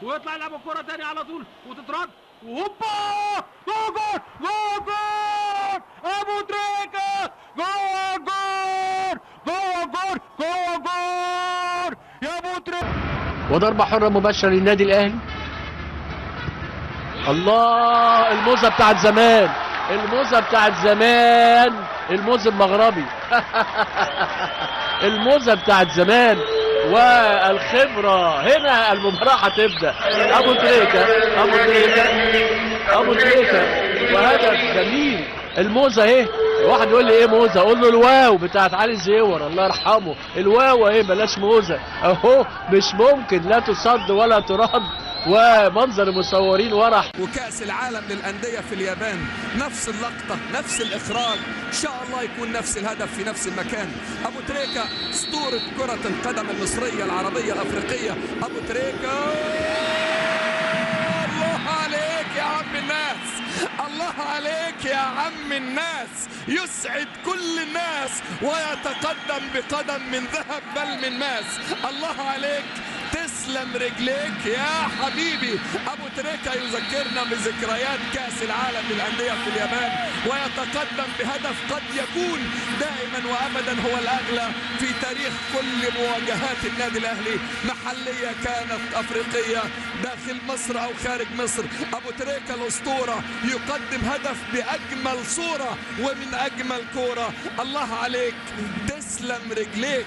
ويطلع يلعب الكره تاني على طول وتترد، وهوبا جول جول جول جول ابو تريكه، جول جول جول جول جول جول يا ابو تريكه. وضربه حره مباشرة للنادي الاهلي. الله، الموزه بتاعت زمان، الموزه بتاعت زمان، الموز المغربي الموزه بتاعت زمان والخبرة. هنا المباراة هتبدا. ابو تريكه، ابو تريكه، ابو تريكه، وهدف جميل. الموزه اهي. واحد يقول لي ايه موزة؟ اقول له الواو بتاعت علي زيور الله يرحمه، الواو اهي، بلاش موزة اهو. مش ممكن، لا تصد ولا ترد، ومنظر المصورين ورح. وكأس العالم للأندية في اليابان، نفس اللقطة، نفس الإخراج، إن شاء الله يكون نفس الهدف في نفس المكان. أبو تريكة أسطورة كرة القدم المصرية العربية الأفريقية. أبو تريكة، الله عليك يا عم الناس، الله عليك يا عم الناس، يسعد كل الناس ويتقدم بقدم من ذهب بل من ماس. الله عليك، تسلم رجليك يا حبيبي. أبو تريكة يذكرنا بذكريات كأس العالم للأندية في اليابان، ويتقدم بهدف قد يكون دائما وأبدا هو الأغلى في تاريخ كل مواجهات النادي الأهلي، محلية كانت أفريقية، داخل مصر أو خارج مصر. أبو تريكة الأسطورة يقدم هدف بأجمل صورة ومن أجمل كورة. الله عليك، تسلم رجليك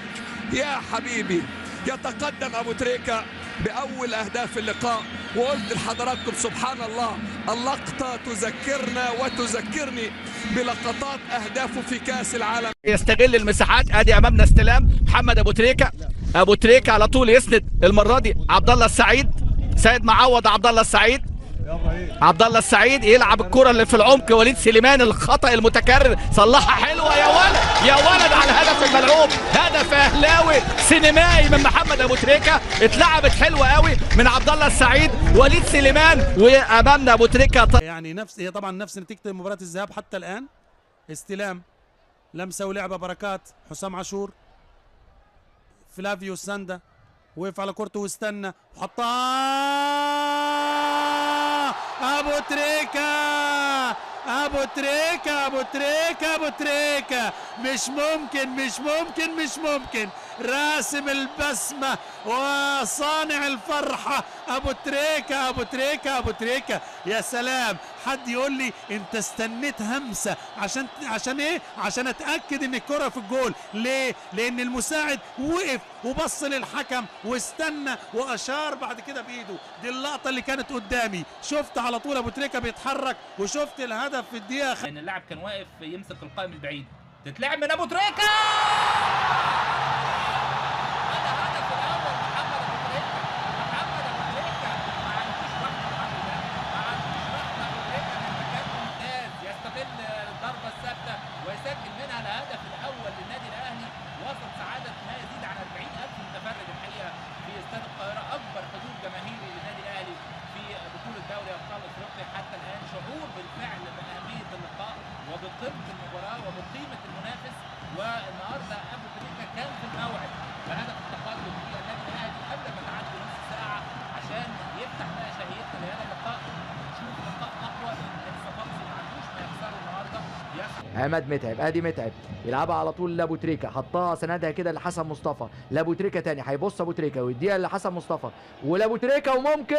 يا حبيبي. يتقدم أبو تريكة بأول أهداف اللقاء. وقلت لحضراتكم سبحان الله، اللقطة تذكرنا وتذكرني بلقطات أهدافه في كأس العالم. يستغل المساحات. ادي أمامنا استلام محمد أبو تريكة. أبو تريكة على طول يسند المرة دي عبد الله السعيد، سيد معوض عبد الله السعيد، عبد الله السعيد يلعب الكرة اللي في العمق. وليد سليمان الخطأ المتكرر، صلحها حلوة يا ولد، يا ولد على الهدف الملعوب، هدف اهلاوي سينمائي من محمد ابو تريكة، اتلعبت حلوة قوي من عبد الله السعيد، وليد سليمان، وامامنا ابو تريكة. يعني نفس هي طبعا نفس نتيجة مباراة الذهاب حتى الآن. استلام، لمسة ولعبة، بركات، حسام عاشور، فلافيو ساندا وقف على كورته واستنى وحطها ابو تريكه، ابو تريكه، ابو تريكه، ابو تريكه، مش ممكن، مش ممكن، مش ممكن. راسم البسمة وصانع الفرحة ابو تريكه، ابو تريكه، ابو تريكه. يا سلام، حد يقول لي انت استنيت همسة عشان ايه؟ عشان اتاكد ان الكره في الجول. ليه؟ لان المساعد وقف وبص للحكم واستنى واشار بعد كده بايده. دي اللقطة اللي كانت قدامي، شفت على طول ابو تريكه بيتحرك وشفت الهدف في الدقيقة. ان اللاعب كان واقف يمسك القائم البعيد، تتلعب من ابو تريكه. ويسجل منها الهدف الاول للنادي الاهلي وسط سعادة ما يزيد عن 40,000 متفرج الحقيقة في استاد القاهرة، اكبر حضور جماهيري للنادي الاهلي في بطوله دوري ابطال افريقيا حتى الان. شعور بالفعل باهمية اللقاء وبقيمه المباراة وبقيمه المنافس. والنهارده ابو تريكه كان في الموعد بهدف التقدم للنادي الاهلي قبل ما تعدي نص ساعة عشان يفتح بقى شهيتنا لهذا اللقاء. نشوف لقاء اقوى لان النادي الصفاقسي ما عندوش ما يخسره النهارده. عماد متعب، ادي متعب يلعبها على طول لابو تريكه، حطها سندها كده لحسن مصطفى، لابو تريكه تاني، هيبص ابو تريكه ويديها لحسن مصطفى ولابو تريكه، وممكن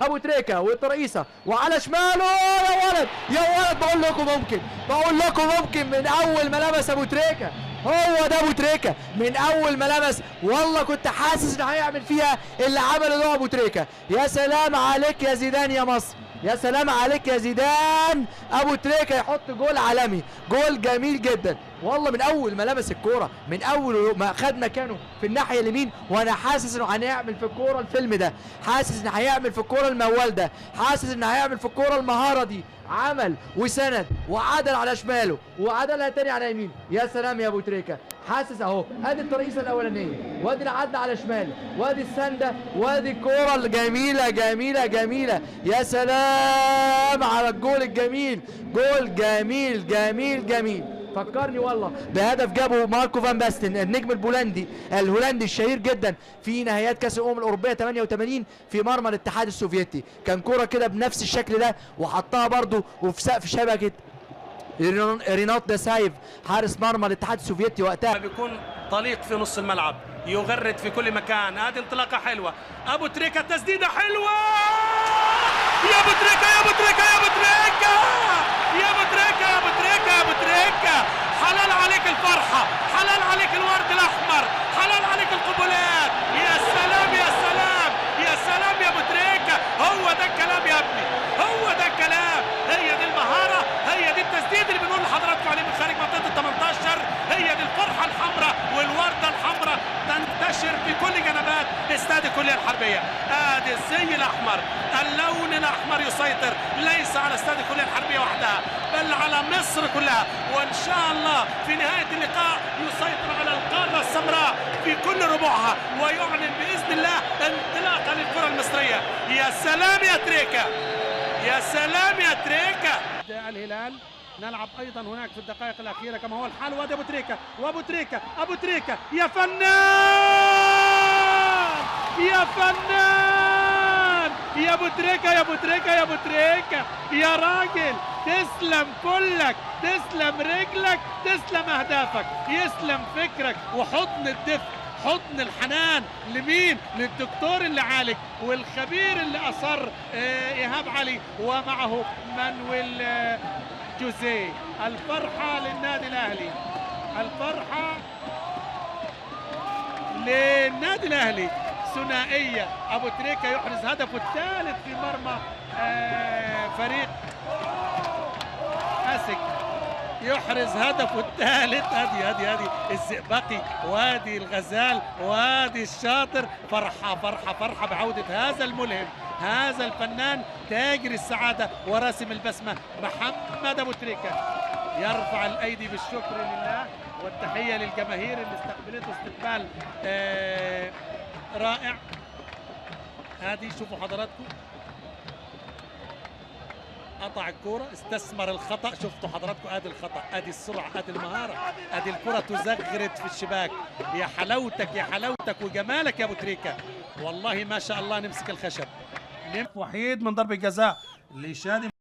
ابو تريكه والترقيصه وعلى شماله. يا ولد، يا ولد، بقول لكم ممكن، بقول لكم ممكن. من اول ما لمس ابو تريكه، هو ده ابو تريكه، من اول ما لمس والله كنت حاسس انه هيعمل فيها اللي عمله ده ابو تريكه. يا سلام عليك يا زيدان يا مصر، يا سلام عليك يا زيدان. ابو تريكه يحط جول عالمي، جول جميل جدا والله. من اول ما لمس الكورة، من اول ما خد مكانه في الناحية اليمين، وانا حاسس انه هنعمل في الكورة الفيلم ده، حاسس انه هيعمل في الكورة الموال ده، حاسس انه هيعمل في الكورة المهارة دي. عمل وسند وعدل على شماله وعدلها تاني على يمينه. يا سلام يا ابو تريكه، حاسس اهو. ادي الترقيصه الاولانية، وادي العدل على شماله، وادي السنده، وادي الكورة الجميلة جميلة جميلة. يا سلام على الجول الجميل، جول جميل جميل جميل. فكرني والله بهدف جابه ماركو فان باستن النجم البولندي الهولندي الشهير جدا في نهائيات كاس الامم الاوروبية 88 في مرمى الاتحاد السوفيتي. كان كورة كده بنفس الشكل ده وحطها برده وفي سقف شبكة رينات داسايف حارس مرمى الاتحاد السوفيتي وقتها. بيكون طليق في نص الملعب، يغرد في كل مكان. ادي انطلاقة حلوة، ابو تريكه تسديده حلوة، يا ابو تريكه يا ابو تريكه يا ابو تريكه يا ابو تريكه يا ابو تريكه يا ابو تريكه. حلال عليك الفرحة، حلال عليك الورد الاحمر، حلال عليك القبلات. يا سلام يا سلام يا سلام يا ابو تريكه، هو ده الكلام يا ابني، هو ده الكلام. هي دي المهارة، هي دي التسديد اللي بنقول لحضراتكم عليه من خارج منطقة ال 18. هي دي الفرحة الحمراء والورده الحمراء تنتشر في كل جنبات استاد الكلية الحربية. ادي الزي الاحمر، اللون الاحمر يسيطر ليس على استاد الكلية الحربية وحدها بل على مصر كلها، وان شاء الله في نهاية اللقاء يسيطر على القارة السمراء في كل ربوعها، ويعلن باذن الله انطلاقة للكرة المصرية. يا سلام يا تريكه، يا سلام يا تريكه. الهلال نلعب ايضا هناك في الدقائق الاخيرة كما هو الحال. وادي ابو تريكه وابو تريكه ابو تريكه، يا فنان يا فنان يا ابو تريكه يا ابو تريكه يا ابو تريكه، يا راجل تسلم كلك، تسلم رجلك، تسلم اهدافك، يسلم فكرك، وحضن الدفء، حضن الحنان لمين؟ للدكتور اللي عالج والخبير اللي اصر ايهاب علي ومعه مانويل جوزيه. الفرحة للنادي الاهلي، الفرحة للنادي الاهلي، ثنائية. ابو تريكه يحرز هدفه الثالث في مرمى فريق اسك، يحرز هدفه الثالث. ادي ادي ادي الزئبقي، وادي الغزال، وادي الشاطر. فرحه فرحه فرحه بعوده هذا الملهم، هذا الفنان تاجر السعادة وراسم البسمة محمد ابو تريكه. يرفع الايدي بالشكر لله والتحيه للجماهير اللي استقبلته استقبال رائع. ادي شوفوا حضراتكم، قطع الكورة، استثمر الخطأ. شفتوا حضراتكم ادي الخطأ، ادي السرعة، ادي المهارة، ادي الكرة تزغرد في الشباك. يا حلاوتك يا حلاوتك وجمالك يا ابو تريكة، والله ما شاء الله. نمسك الخشب. وحيد من ضربة جزاء لشادي.